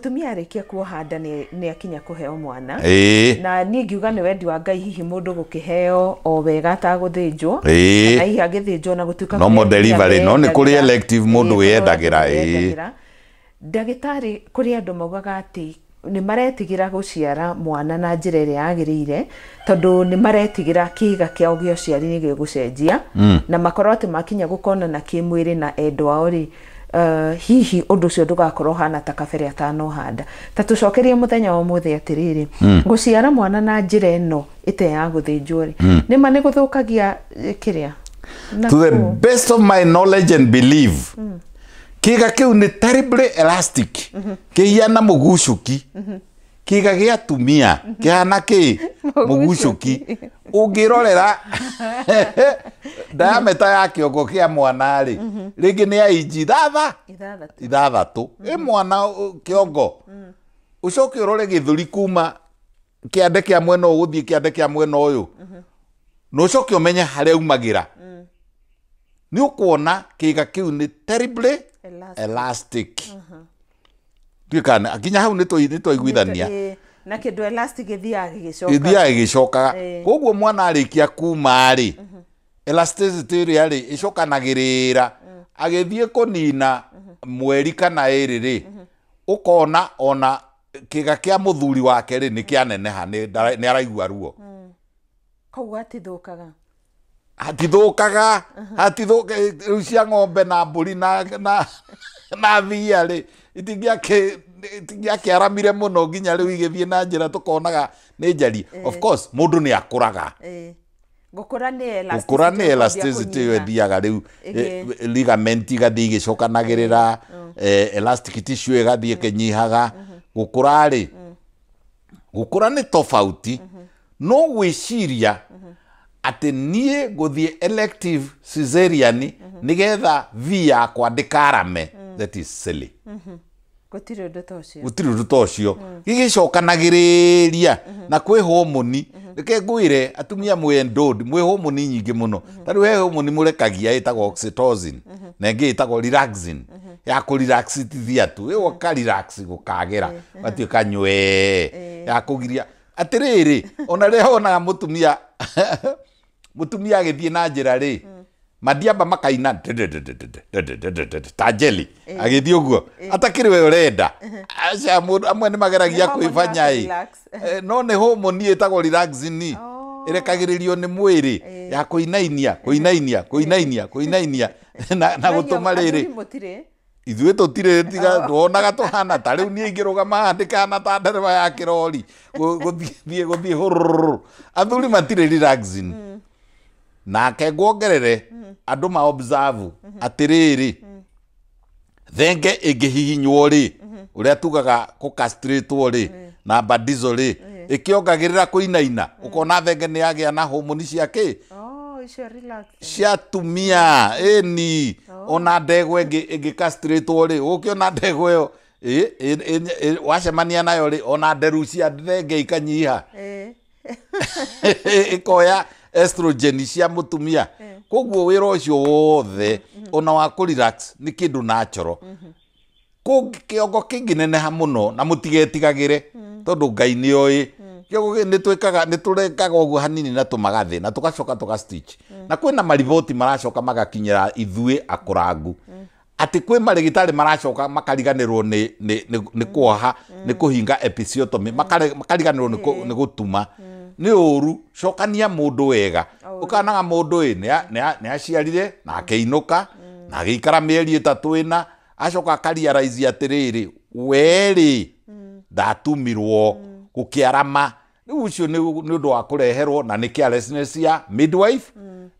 Mũtumia arĩkia kuoha nda nĩ akinya kũheo mwana. Ĩĩ. Na niĩ ngiuga nĩ wendi wa Ngai hihi mũndũ gũkĩheo o wega atagũthĩnjwo, kana hihi agĩthĩnjwo na gũtuĩka Normal kũrĩ atumia delivery, no nĩ kũrĩ meyendagĩra. elective mũndũ Ĩĩ, kũrĩ wĩyendagĩra, andũ ĩĩ. meyendagĩra. Ndagĩtarĩ, kũrĩ andũ maugaga atĩ nĩ maretigĩra gũciara mwana na njĩra ĩrĩa yagĩrĩire tondũ nĩ maretigĩra kĩga kĩao gĩa ũciari nĩ gĩgũcenjia, na makorwo atĩ makinya gũkonana kĩmwĩrĩ na endwa ao rĩ, hihi ũndũ ũcio ndũgakorwo ũhana ta kabere atanoha nda. Ta tũcokerie mũthenya wa ũmũthĩ atĩrĩrĩ, gũciara mwana na njĩra ĩno ĩte ya gũthĩnjwo rĩ, nĩma nĩ gũthũkagia kĩrĩa Na To the kũ- best of my knowledge and belief, kĩga kĩu nĩ terribly elastic, kĩhiana mũgucũki. Kĩga gĩa atumia kĩhana kĩ mũgucũki. Ũngĩrorera diameter ya kĩongo kĩa mwana rĩ, rĩngĩ nĩ ya inji 6. 6. 6 ĩ mwana kĩongo. Ũcoke ũrore gĩthũri kuma kĩande kĩa mwena ũyũ gũthiĩ kĩande kĩa mwena ũyũ, na ũcoke ũmenye harĩa umagĩra, nĩ ũkuona kĩga kĩu nĩ terribly Elastic. Elastic. Ndiũĩ kana nginya hau nĩ twaiguithania. Ĩĩ, na kĩndũ elastic gĩthiaga gĩgĩcoka. Ĩthiaga ĩgĩcokaga. Ĩĩ. Koguo mwana arĩkia kuma rĩ, elasticity ĩrĩa rĩ ĩcokanagĩrĩra agĩthiĩ kũnina mweri kana 2 rĩ, ũkona ona kĩga kĩa mũthuri wake rĩ nĩ kĩaneneha, nĩ araigua ruo. Koguo atithũkaga. Hatithũkaga, hatithũka. Rĩu cia ng'ombe na mbũri na thia rĩ, itingĩakĩaramire mũno nginya rĩu igĩthiĩ na njĩra tũkonaga nĩ njari. Of course mũndũ nĩ akũraga. Ĩĩ. Gũkũra nĩ elasticity. Gũkũra nĩ ĩkwambia elasticity ĩyo kũnyiha. ĩthiaga rĩu ligament igathiĩ igĩcokanagĩrĩra, elastic tissue ĩgathiĩ ĩkĩnyihaga. Gũkũra rĩ, gũkũra nĩ tofauti. No gwĩciria atĩ niĩ gũthiĩ elective cesarean nĩgetha v yakwa ndĩkarame, that is silly. Gũtirĩ ũndũ ta ũcio. Gũtirĩ ũndũ ta ũcio. Gĩgĩcokanagĩrĩria na kwĩ homoni. Reke ngwĩre, atumia mwĩ endowed, mwĩ homoni nyingĩ mũno. Ta rĩu he homoni mũrekagia ĩtagwo oxytocin na ĩngĩ ĩtagwo relaxin ya kũrelaxitithia tu. Ĩyo ũkarelax gũkagĩra gatuĩka nywee ya kũgiria atĩrĩrĩ, ona rĩrĩa wonaga mũtumia agĩthiĩ na njĩra rĩ, mandiamba makaina ta njeli agĩthiĩ ũguo atakĩrĩ we ũrenda. Aca, mũndũ amwe nĩ mageragia Nĩ hormone ya kwĩbanya ĩ. kũrelax. No nĩ homoni ĩtagwo relaxin ĩrekagĩrĩrio nĩ mwĩrĩ ya kũinainia, kũinainia, kũinainia, kũinainia na gũtũma rĩrĩ. Athuri mũtirĩ. Ithuĩ tũtirĩ, tiga tuonaga tũhana ta rĩu niĩ ingĩrũgama haha ndĩkahana ta ndereba ya kĩrori gũthiĩ hũrũrũ. Athuri matirĩ relaxing. Nake nguongerere andũ ma observe atĩrĩrĩ, thenge ĩngĩhihinywo rĩ, ũrĩa tugaga kũcastratwo rĩ na badizo rĩ, ĩkĩongagĩrĩra kũinaina, ũkona thenge nĩ yagĩa na homoni cia kĩ? Oh, icio relax. Cia atumia ĩni. Ona ndegwa ĩngĩ ĩngĩcastratwo rĩ, ũkĩona ndegwa ĩyo wacemania nayo rĩ, ona nderu cia thenge ikanyiha. Ĩkoya estrogen cia mũtumia. Koguo wĩra ũcio wothe ona wa kũrelax nĩ kĩndũ natural. Kĩongo kĩngĩneneha mũno, na mũtigetigagĩre tondũ Ngai nĩ oĩ kĩongo gĩkĩ, nĩ twĩkaga, nĩ tũrekaga ũguo hanini na tũmagathĩ na tũgacoka tũgastitch. Na kwĩna mariboti maracoka magakinyĩra ithuĩ akũrangu atĩ kwĩ marĩgĩtarĩ maracoka makariganĩrwo nĩ kuoha, nĩ kũhinga episiotomy, makariganĩrwo nĩ gũtuma. Nĩ ũru. Cokania mũndũ wega. Ũkanaga mũndũ ĩ nĩ aciarire na akĩinũka na agĩikara mĩeri 3 4, acoka akarealize atĩrĩrĩ, werĩ ndatumirwo gũkĩarama. Rĩu ũcio nĩ ũndũ wa kũreherwo na nĩ carelessness ya midwife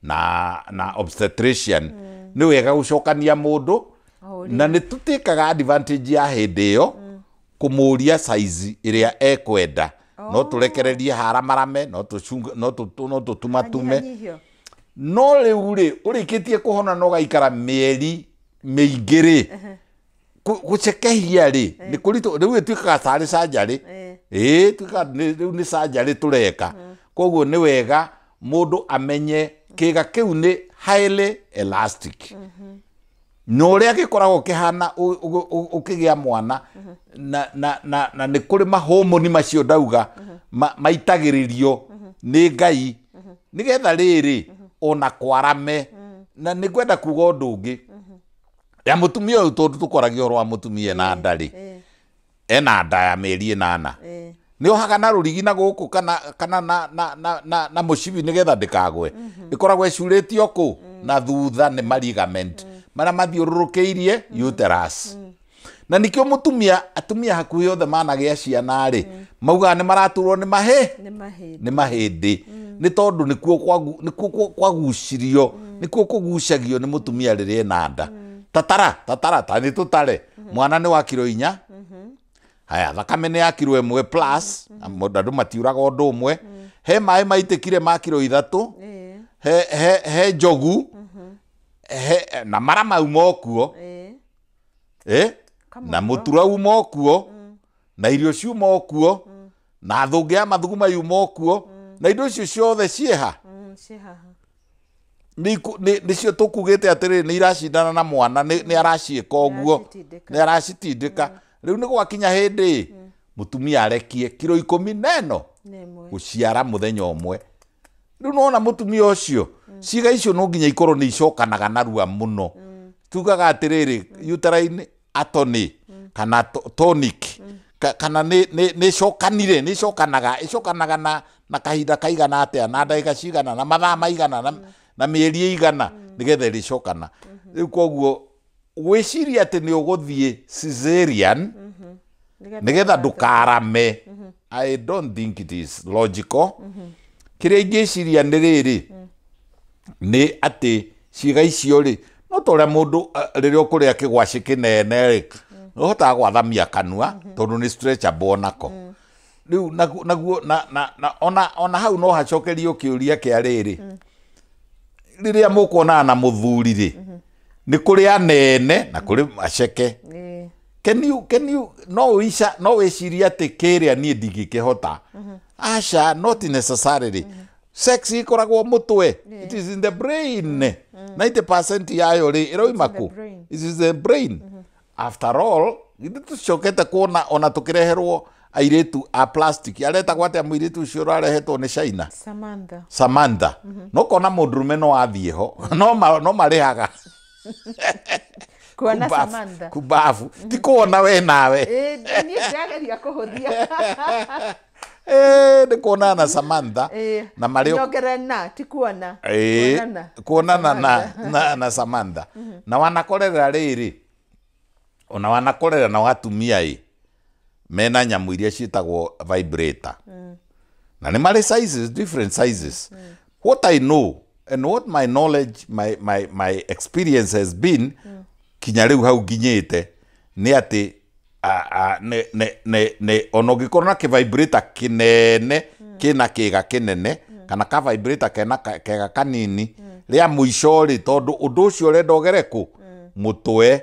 na obstetrician. Nĩ wega gũcokania mũndũ. O ũrĩa. Na nĩ tũtĩkaga advantage ya hĩndĩ ĩyo kũmũria size ĩrĩa ekwenda. No tũrekererie haramarame, no tũtumatume. Nyihanyihio. No rĩu rĩ, ũrĩkĩtie kũhona na ũgaikara mĩeri mĩingĩ rĩ, gũcekehia rĩ nĩ kũritũ. Rĩu ĩtuĩkaga tarĩ surgery. Ĩĩ, tuĩkaga rĩu nĩ surgery tũreka. Koguo nĩ wega mũndũ amenye kĩga kĩu nĩ highly elastic. Na ũrĩa gĩkoragwo kĩhana ũkĩgĩa mwana na nĩ kũrĩ mahomoni macio ndauga maitagĩrĩrio nĩ Ngai nĩgetha rĩrĩ ona kwarame. Na nĩ ngwenda kuga ũndũ ũngĩ ya mũtumia ũyũ, tondũ tũkoragia ũhoro wa mũtumia na nda rĩ, ena nda ya mĩeri 8, nĩ ohaga na rũrigi na gũkũ kana na mũcibi nĩgetha ndĩkagwe. Ĩkoragwo ĩcurĩtio kũ na thutha nĩ maligament marĩa mathiũrũrũkĩirie uterus. Na nikĩo mũtumia, atumia hakuhĩ othe managĩa ciana rĩ, maugaga nĩ maraturwo nĩ nĩ mahĩndĩ, nĩ mahĩndĩ, nĩ tondũ nĩkuo kwagucirio, nĩkuo kũgucagio nĩ mũtumia rĩrĩa ena nda. Tatara tatara ta nĩ tũtare mwana nĩ wa kiro 4, haya thakame nĩ ya kiro 1 plus, andũ matiuraga ũndũ ũmwe, he maĩ maitĩkire ma kiro 3, he njogu, he na mara mauma okuo, na mũtura uma okuo, na irio ciuma okuo, na thũngĩ ya mathuguma yuma okuo, na indo icio ciothe ciĩha nĩcio tũkugĩte atĩrĩrĩ nĩ iracindana na mwana, nĩ araciĩka ũguo, nĩ aracitindĩka. Rĩu nĩ gwakinya hĩndĩ mũtumia arekie kiro 14 gũciara mũthenya ũmwe. Rĩu nĩwona mũtumia ũcio ciĩga icio no nginya ikorwo nĩ icokanaga narua mũno. Tugaga atĩrĩrĩ uterine atony kana tonic kana nĩ icokanire, nĩ icokanaga, icokanaga na kahinda kaigana atĩa, na ndagĩka cigana, na mathaa maigana, na mĩeri ĩigana, nĩgetha ĩrĩcokana. Rĩu koguo gwĩciria atĩ nĩ ũgũthiĩ cesarean nĩgetha ndũkarame, I don't think it is logical. Kĩrĩa ingĩciria nĩ rĩrĩ, nĩ atĩ ciĩga icio rĩ, no ta ũrĩa mũndũ rĩrĩa ũkũrĩa kĩgwacĩ kĩnene rĩ, ũhotaga gwathamia kanua tondũ nĩ stretchable onako. Rĩu naguo ona hau no hacokerio kĩũria kĩa rĩrĩ, rĩrĩa mũkuonana na mũthuri rĩ, nĩ kũrĩ anene na kũrĩ aceke. Can you no wisha no wĩcirie atĩ kĩrĩa niĩ ndingĩkĩhota? Aca, not necessarily. Sex ikoragwo mũtwe, it is in the brain. 90% yayo rĩ ĩroima kũ? It is the brain. After all, ithuĩ tũcokete kuona ona tũkĩreherwo airĩtu a plastic, aretagwo atĩa mũirĩtu ũcio ũrarehetwo nĩ China? Samantha. Samantha. No kona mũndũrũme no athiĩ ho, no marĩhaga kuona Samantha kubafu, ti kuona we nawe. Niĩ ndĩrageria kũhũthia. Nĩ kuonana na Samantha na marĩ nyongerere na ti kuona, kuonana na Samantha. Na wanakorera rĩrĩ, ona wanakorera na watumia ĩ mena nyamũ iria ciĩtagwo vibrator, na nĩ marĩ sizes, different sizes. What I know and what my knowledge, my experience has been, kinya rĩu hau nginyĩte, nĩ atĩ ona ũngĩkorwo na kĩvibrator kĩnene kĩna kĩga kĩnene, kana ka vibrator kena kega kanini, rĩa mũico rĩ, tondũ ũndũ ũcio ũrenda ũgere kũ mũtwe,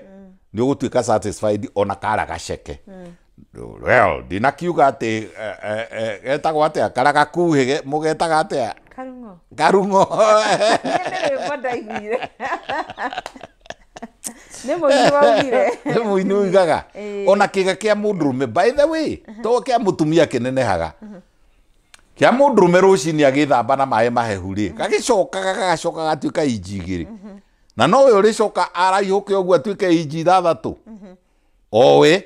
nĩ ũgũtuĩka satisfied ona kara gaceke. Well, ndinakiuga atĩ getagwo atĩa kara gakuhĩ, mũgetaga atĩa? Karung'o. Karung'o. Nĩ rwĩmbo ndaiguire. Nĩ mũini waugire. Nĩ mũini uigaga. Ona kĩga kĩa mũndũrũme, by the way, to kĩa mũtumia kĩnenehaga. Kĩa mũndũrũme rũcinĩ agĩthamba na maĩ mahehu rĩ, gagĩcokaga gagacoka gatuĩka inji 2. Na nowe ũrĩcoka araihũke ũguo atuĩke inji 6. Owe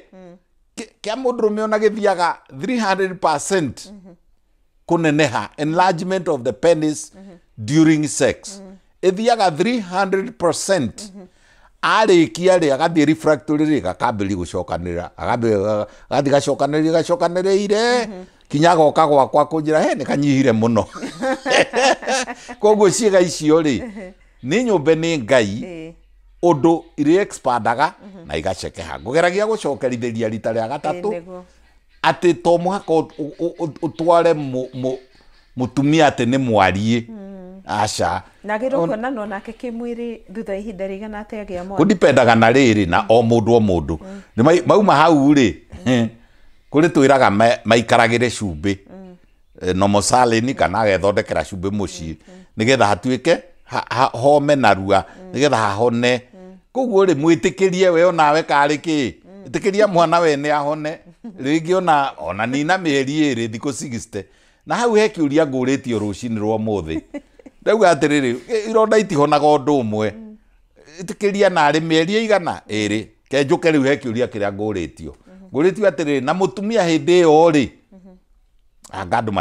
kĩa mũndũrũme ona gĩthiaga 300% kũneneha, enlargement of the penis during sex. Ĩthiaga 300%. Arĩkia rĩ, agathiĩ refractory rĩ, gakambĩrĩria gũcokanĩrĩra, agathiĩ gacokanĩrĩire gacokanĩrĩire kinya agoka gwakwa kũnjĩra he nĩ kanyihire mũno. Koguo ciĩga icio rĩ, nĩ nyũmbe nĩ Ngai ũndũ irĩ expandaga na igacekeha. Ngũgeragia gũcokerithĩria rita rĩa gatatũ atĩ to mũhaka ũtware mũtumia atĩ nĩ mwariĩ. Aca. Na agĩrĩirwo kuonanwo nake kĩmwĩrĩ thutha wa ihinda rĩigana atĩa agĩa mwana? Kũdipendaga na rĩrĩ na o mũndũ o mũndũ. Mauma hau rĩ, kũrĩ twĩraga maikaragĩre cumbĩ, nomosalini, kana agethondekera cumbĩ mũciĩ, nĩgetha hatuĩke home narua, nĩgetha hahone. Koguo rĩ mwĩtĩkĩrie we onawe karĩ kĩ ĩtĩkĩria mwana wene ahone rĩngĩ ona nina mĩeri ĩrĩ thikũ 60. Na hau he kĩũria ngũrĩtio rũcinĩ rwa ũmũthĩ, ndauga atĩrĩrĩ, ironda itihonaga ũndũ ũmwe, ĩtĩkĩria narĩ mĩeri ĩigana ĩrĩ kenjũke. Rĩu he kĩũria kĩrĩa ngũrĩtio atĩrĩrĩ, na mũtumia hĩndĩ ĩyo rĩ, anga andũ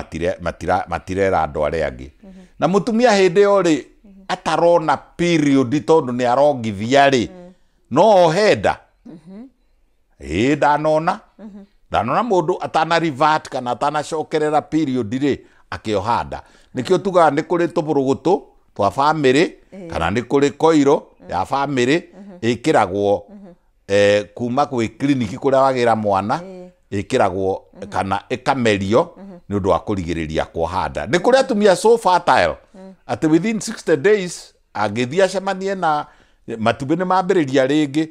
matirera andũ arĩa angĩ, na mũtumia hĩndĩ ĩyo rĩ atarona period tondũ nĩ arongithia rĩ, no ohe nda. Ĩĩ ndanona mũndũ atana revert kana atanacokerera period rĩ akĩoha nda. Nĩkĩo tugaga nĩ kũrĩ tũbũrũgũtũ twa bamĩrĩ kana nĩ kũrĩ koiro ya bamĩrĩ ĩkĩragwo kuma kwĩ kliniki kũrĩa wagĩra mwana, ĩkĩragwo kana ĩkamerio nĩ ũndũ wa kũrigĩrĩria kuoha nda. Nĩ kũrĩ atumia so fertile atĩ within 60 days angĩthiĩ acemanie na matumbĩ nĩ mambĩrĩria rĩngĩ.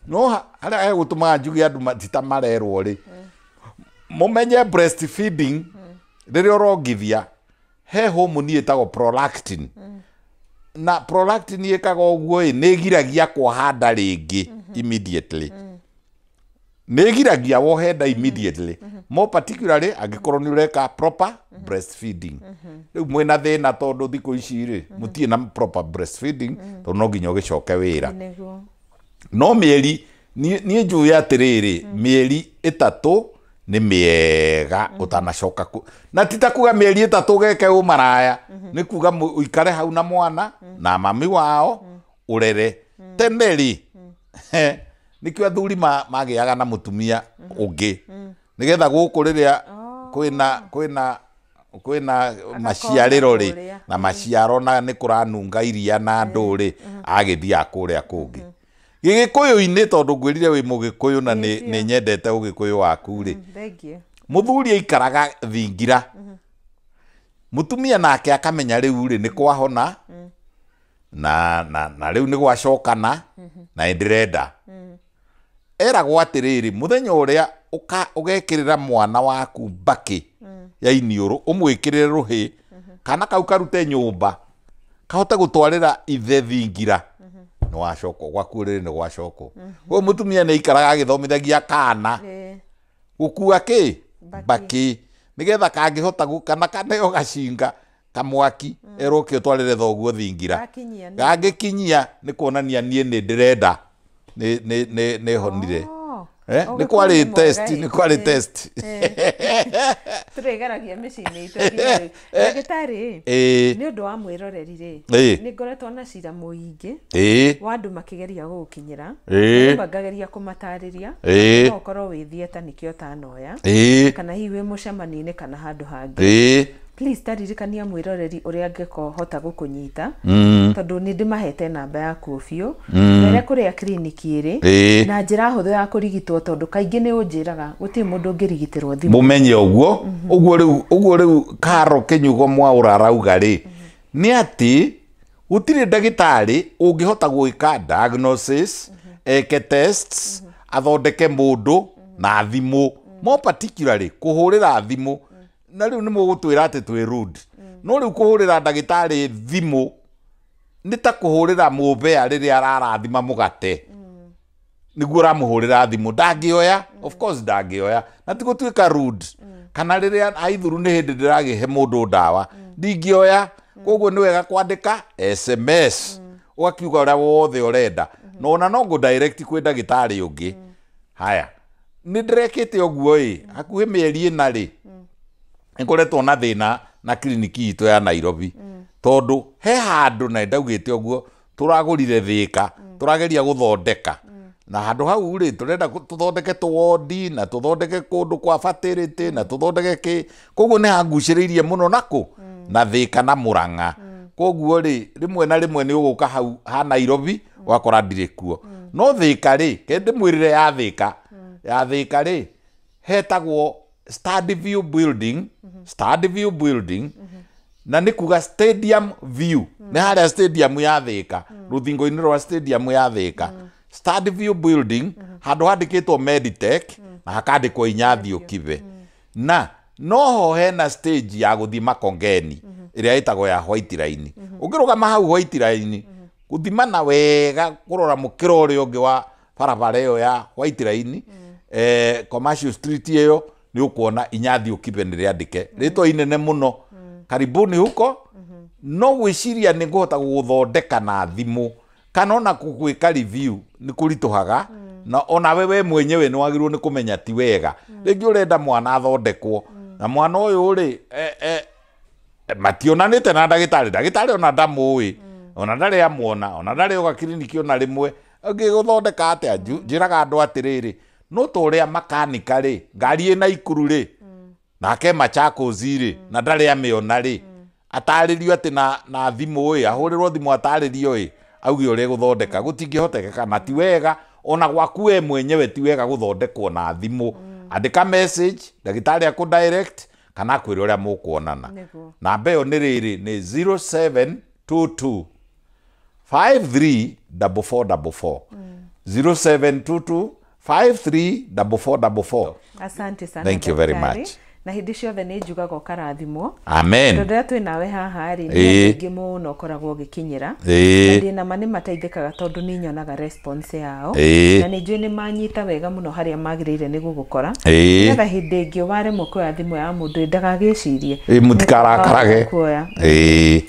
No harĩa hegũtũmaga njuge andũ ti ta marerwo rĩ, mũmenye breastfeeding rĩrĩa ũrongithia he hormone ĩtagwo prolactin, na prolactin ĩkaga ũguo ĩ nĩ ĩgiragia kuoha nda rĩngĩ immediately, nĩ ĩgiragia wohe nda immediately, more particularly angĩkorwo nĩ ũreka proper breastfeeding. Rĩu mwĩna thĩna tondũ thikũ ici rĩ mũtirĩ na proper breastfeeding tondũ no nginya ũgĩcoke wĩra. No mĩeri niĩ njũĩ atĩrĩrĩ, mĩeri 3 nĩ mĩega ũtanacoka na ti ta kuga mĩeri 3 ũgeke ũmaraya, nĩ kuga ũikare hau na mwana na mami wao ũrere. Tene rĩ nĩkĩo athuri magĩaga na mũtumia ũngĩ nĩgetha gũkũ rĩrĩa kwĩna maciarĩro rĩ na maciaro na nĩ kũranunga iria na andũ rĩ agĩthiaga kũrĩa kũngĩ. Gĩgĩkũyũ-inĩ tondũ ngwĩrire wĩ mũgĩkũyũ na nĩ nyendete ũgĩkũyũ waku rĩ, mũthuri aikaraga thingira, mũtumia nake akamenya rĩu rĩ nĩ kwahona na rĩu nĩ gwacokana na nĩndĩrenda. Eragwo atĩrĩrĩ, mũthenya ũrĩa ũgekĩrĩra mwana waku mbakĩ ya iniũrũ ũmwĩkĩrĩre rũhĩ kana kau karute nyũmba kahote gũtwarĩra ithe thingira, nĩ wacokwo gwaku rĩrĩ nĩ gwacokwo. Koguo mũtumia nĩ aikaraga agĩthomithagia kana gũkua kĩ mbakĩ nĩgetha kangĩhota kana kaneo gacinga kamwaki erwo kĩ ũtwarĩre thoguo thingira, gangĩkinyia nĩ kuonania niĩ nĩ ndĩrenda nĩ honire. Nĩ kwarĩ test, nĩ kwarĩ test. Tũrĩgeragia mĩciĩ-inĩ itũ. Ndagĩtarĩ, nĩ ũndũ wa mwĩroreri rĩ, nĩ ngoretwo na cira mũingĩ wa andũ makĩgeria gũgũkinyĩra, rĩmwe ngageria kũmatarĩria, no ũkorwo wĩ theatre nĩkĩo ũtanoya, kana hihi wĩ mũcemanio-inĩ kana handũ hangĩ. Please taririkania mwĩroreri ũrĩa angĩhota gũkũnyita, tondũ nĩ ndĩmahete namba yaku biũ, mbere kũrĩa kliniki ĩrĩ na njĩra hũthũ ya kũrigitwo, tondũ kaingĩ nĩ ũnjĩraga gũtirĩ mũndũ ũngĩrigitĩrwo thimũ. Mũmenye ũguo ũguo rĩu Karo Kĩnyugo Mwaũra arauga rĩ, nĩ atĩ gũtirĩ ndagĩtarĩ ũngĩhota gwĩka diagnosis, eke tests, athondeke mũndũ na thimũ, more particularly kũhũrĩra thimũ. Na rĩu nĩ mũgũtwĩra atĩ twĩ rude, no rĩu kũhũrĩra ndagĩtarĩ thimũ nĩ ta kũhũrĩra mũmbea rĩrĩa ararathima mũgate, nĩguo ũramũhũrĩra thimũ ndangĩoya, of course ndangĩoya, na ti gũtuĩka rude. Kana rĩrĩa aithuru nĩ hĩndĩ ndĩragĩhe mũndũ ndawa ndingĩoya, koguo nĩ wega kwandĩka SMS ũgakiuga ũrĩa wothe ũrenda, na ona no ngũ direct kwĩ ndagĩtarĩ ũngĩ. Haya, nĩ ndĩrekĩte ũguo ĩ hakuhĩ mĩeri 4 rĩ, nĩkoretwo na thĩna na kliniki itũ ya Nairobi, tondũ he handũ na ndaugĩte ũguo tũragũrire Thĩka, tũrageria gũthondeka, na handũ hau rĩ tũrenda tũthondeke tũwondi na tũthondeke kũndũ kwa fertility na tũthondeke kĩ, koguo nĩ hangucĩrĩirie mũno nakũ na Thĩka na Mũrang'a. Koguo rĩ rĩmwe na rĩmwe nĩ ũgũka hau ha Nairobi ũgakora ndirĩ kuo. No Thĩka rĩ, ke ndĩmwĩrĩre ya Thĩka, ya Thĩka rĩ hetagwo Stadview Building, Stadview Building, na nĩ kuga Stadium View, nĩ harĩa stadium ya Thĩka, rũthingo-inĩ rwa stadium ya Thĩka, Stadview Building, handũ handĩkĩtwo Meditech na hakandĩkwo Inyathiũ Kibe, na noho hena stage ya gũthiĩ Makongeni ĩrĩa ĩtagwo ya White Line. Ũngĩrũgama hau White Line Gũthimana wega kũrora mũkĩra ũrĩa ũngĩ wa barabara ĩyo ya White Line, Commercial Street ĩyo, nĩ ũkuona Inyathi Okibe nĩ rĩandĩke rĩtwa inene mũno. Karibuni huko. No gwĩciria nĩ ngũhota gũgũthondeka na thimũ kana ona gũgwĩka review nĩ kũritũhaga, na onawe we mwenyewe nĩ wagĩrĩirwo nĩ kũmenya ti wega. Rĩngĩ ũrenda mwana athondekwo, na mwana ũyũ rĩ, mationanĩte na ndagĩtarĩ, ndagĩtarĩ ona ndamũĩ, ona ndarĩ amuona, ona ndarĩ oka kiriniki ona rĩmwe, ũngĩgũthondeka atĩa? Njĩraga andũ atĩrĩrĩ, no ta ũrĩa makanika rĩ, ngari ĩna ikuru rĩ, nake Machakos rĩ, na ndarĩ amĩona rĩ, atarĩrio atĩ na thimũ ĩ, ahũrĩrwo thimũ atarĩrio ĩ, auge ũrĩa gũthondeka, gũtingĩhotekeka, na ti wega ona gwaku we mwenyewe ti wega gũthondekwo na thimũ. Andĩka message, ndagĩtarĩ akũ direct kana akwĩre ũrĩa mũkuonana. Namba ĩyo nĩ rĩrĩ, nĩ 0722 534444, 0722 534444. Asante sana. Thank you very much. Na hĩndĩ ciothe nĩ njugaga ũkarathimwo. Amen. Tondũ rĩrĩa twĩ nawe haha rĩ, nĩ aingĩ mũno ũkoragwo ũgĩkinyĩra. Na ndĩna ma nĩ mateithĩkaga tondũ nĩ nyonaga response yao. Na nĩ njũĩ nĩ manyita wega mũno harĩa magĩrĩire nĩ gũgũkora. Nĩgetha hĩndĩ ĩngĩ waremwo kuoya thimũ ya mũndũ ndagagĩcirie. Mũtikarakarage.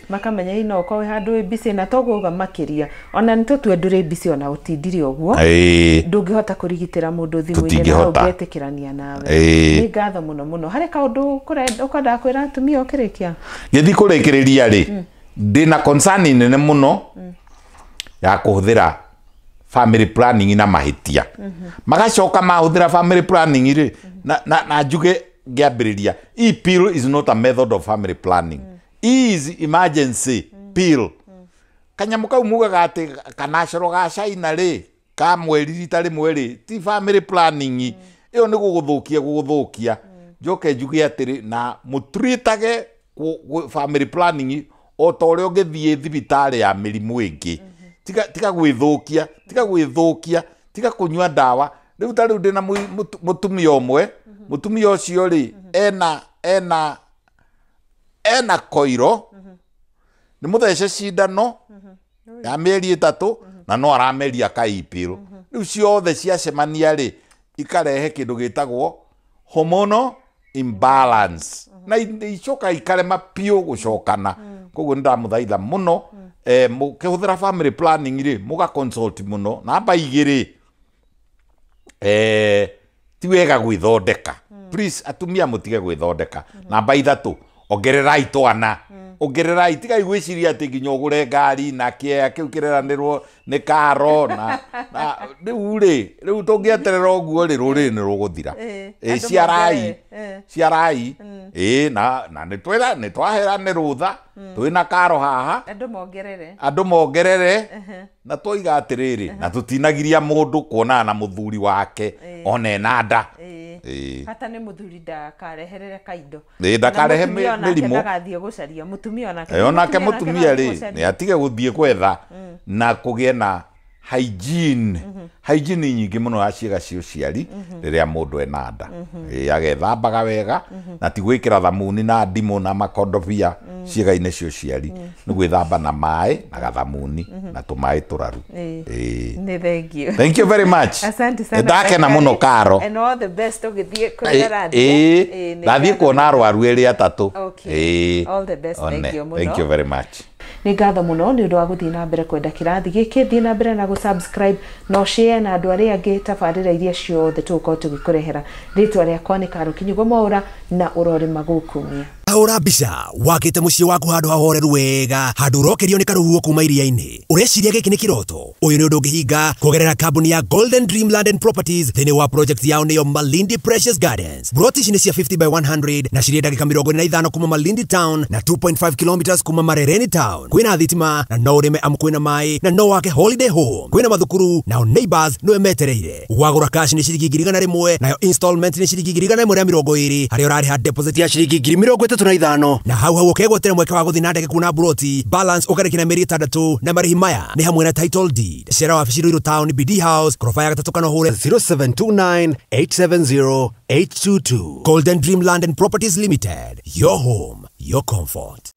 Makamenya ĩ no ũkorwo handũ wĩ busy, na toguo uga makĩria. Ona nĩ tũtue ndũrĩ busy ona ũtindire ũguo. Ndũngĩhota kũrigitĩra mũndũ thimũ-inĩ na ũngĩetĩkĩrania nawe. Nĩ ngatho mũno mũno. Harĩ kaũndũ ũkwendaga kwĩra atumia ũkĩrĩkia? Ngĩthiĩ kũrĩkĩrĩria rĩ, ndĩna concern nene mũno ya kũhũthĩra family planning na mahĩtia. Magacoka mahũthĩra family planning rĩ, na njuge ngĩambĩrĩria, e-pill is not a method of family planning. E is emergency pill. Kanyamũ kau mugaga atĩ kanacoro ga China rĩ, ka mweri rita rĩmwe rĩ, ti family planning. Ĩyo nĩ gũgũthũkia gũgũthũkia. Njoke njuge atĩrĩ, na mũtreatage family planning o ta ũrĩa ũngĩthiĩ thibitarĩ ya mĩrimũ ĩngĩ. Tiga gwĩthũkia, tiga gwĩthũkia, tiga kũnyua ndawa. Rĩu ta rĩu ndĩna mũtumia ũmwe, mũtumia ũcio rĩ, ena koiro, nĩ mũthece cindano ya mĩeri 3, na no arameria ka-e-pill. Rĩu ciothe ciacemania rĩ, ikarehe kĩndũ gĩtagwo hormonal imbalance, na icoka ikarema piũ gũcokana. Koguo nĩ ndamũthaitha mũno, mũkĩhũthĩra family planning rĩ, mũga consult mũno. Namba 2, ti wega gwĩthondeka. Please atumia mũtige gwĩthondeka. Namba 3, ongererai twana. Ongererai, tigai gwĩciria atĩ nginya ũgũre ngari na kĩea kĩu kĩreranĩrwo nĩ karo na rĩu rĩ, rĩu tũngĩeterera ũguo rĩ, rũrĩrĩ nĩ rũgũthira. Ciarai, ciarai. Na nĩ twahera nĩ rũtha, twĩna karo haha. Andũ mongerere. Andũ mongerere. Na twoiga atĩrĩrĩ, na tũtinagiria mũndũ kuonana na mũthuri wake ona ena nda. Bata nĩ mũthuri ndakareherere kaindo. Ndakarehe mĩrimũ. Ndagathiĩ gũcaria mũtumia onake. Onake mũtumia rĩ, nĩ atige gũthiĩ gwetha na kũgĩe na hygiene. Hygiene nyingĩ mũno ya ciĩga cia ũciari rĩrĩa mũndũ ena nda. Agethambaga wega, na ti gwĩkĩra thamuni na ndimũ na makondobia ciĩga-inĩ cia ũciari. Nĩ gwĩthamba na maĩ na gathamuni na tũmaĩ tũraru. Nĩ thank you. Thank you very much. Asante sana. Ndakena mũno Karo. And all the best ũgĩthiĩ kũrĩa ũrathiĩ. Ndathiĩ kuona arwaru erĩ atatũ. All the best. Thank you mũno. Thank you very much. Nĩ ngatho mũno nĩ ũndũ wa gũthiĩ na mbere kwenda kĩrathi gĩkĩ, thiĩ na mbere na gũ-subscribe na share na andũ arĩa angĩ tabarĩra iria ciothe tũgũkorwo tũgĩkũrehera. Rĩtwa rĩakwa nĩ Karo Kinyugo Mwaũra, na ũrorĩma gũkumia. Ahũra mbica wakĩte mũciĩ waku handũ hahoreru wega, handũ ũrokerio nĩ karũhuho kuma iria-inĩ. Ũreciria gĩkĩ nĩ kĩroto? Ũyũ nĩ ũndũ ũngĩhinga kũgerera kambuni ya Golden Dream Land and Properties thĩinĩ wa project yao nĩyo Malindi Precious Gardens. Broti ici nĩ cia 50 by 100 na cirĩ ndagĩka 45 kuma Malindi Town na 2.5 kilometers kuma Marereni Town. Kwĩna thitima na no ũrĩme amu kwĩna maĩ na no wake holiday home. Kwĩna mathukuru nao neighbors nĩwe metereire. Wagũra cash nĩ ciringi 100,000, nayo installment nĩ ciringi 120,000, harĩa ũrarĩha deposit ya ciringi 35,000, na hau hau ũkegwatĩra mweke wa gũthiĩ na ndege kuona broti. Balance ũkarĩkia na mĩeri 6, na marĩhi maya nĩ hamwe na title deed. Cera wabici Ruiru Town, BD House, koroba ya 3 kana ũhũre 0729 870 822. Golden Dream Land and Properties Limited. Your home, your comfort.